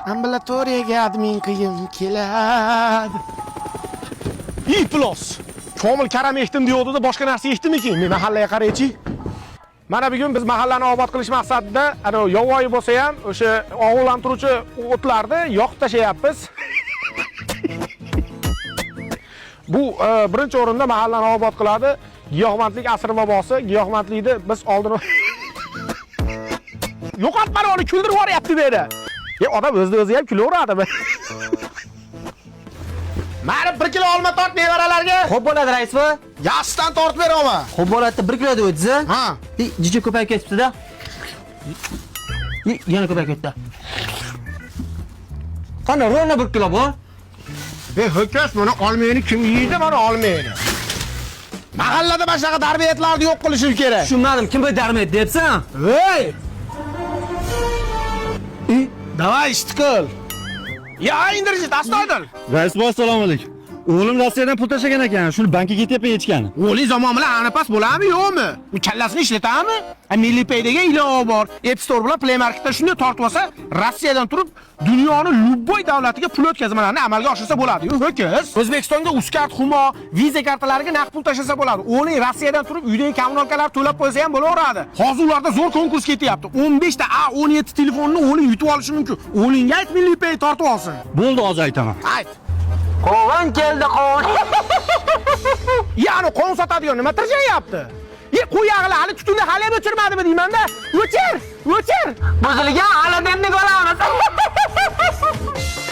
Ambulatoriyaga admin qilgim keladi. Iflos. Komil karam ekdim deyovdi-da, boshqa narsa ekdimikin? Men mahallaga qaraychi. Mana bugun biz mahallani obod qilish maqsadida, ana yovvoyi bo'lsa ham o'sha oquvlantiruvchi o'tlarni yoqib tashlayapmiz. Bu birinchi o'rinda mahallani obod qiladi. Giyohvandlik asri vabosi. Giyohvandlikni biz oldin yo'qotmani, uni kuldirib yuboryapti meni. E, odam o'zini o'zi ham kulaveradimi? Mani 1 kilo olma tort nevaralarga. Xo'p bo'ladi, rais buva. Yaxshidan tortib beraman. Xo'p bo'ladi, 1 kilo deb o'tsa. Ha. Jicha ko'payib ketibdi-da. Yana ko'payib ketdi. Qani, ровно 1 kilo bu. E, ho'kiz, buni olmayni kim yeydi, mana olmayni? Mahallada mana shunaqa darbiyatlarni yo'q qilishim kerak. Tushunmadim, kim bu darmet debsan? Ey! Давай ishni qil. Ya, indirishni astoydil. Rais buva, assalomu alaykum. O'g'lim Rossiyadan pul tashlagan ekan, shuni bankka ketyapman yechgani. O'g'ling zamon bilan anipas bo'ladimi, yo'qmi? U kallasini ishlatadimi? A, Milliy Pay degan ilova bor. App Store bilan Play Marketda shunday tortib olsa, Rossiyadan turib dunyoni любой davlatiga pul o'tkazmalarni amalga oshirsa bo'ladi. Yo'q, ho'kiz. O'zbekistonga Uzcard, Humo, Visa kartalariga naqd pul tashlasa bo'ladi. O'g'ling Rossiyadan turib uydagi kommunalkalarni to'lab qo'ysa ham bo'laveradi. Hozir ularda zo'r konkurs ketyapti. 15 ta A17 telefonni o'g'ling yutib olishi mumkin. O'g'lingga ayt, Milliy Pay tortib olsin. Bo'ldi, hozir aytaman. Ayt. Qovun keldi, qovun. Ya'ni qovun sotadigan nima tirjayapti? E, qo'yag'ila hali tutunni hali ham o'chirmadimi deymanda. O'chir, o'chir. Buzilgan holodilnik olamiz.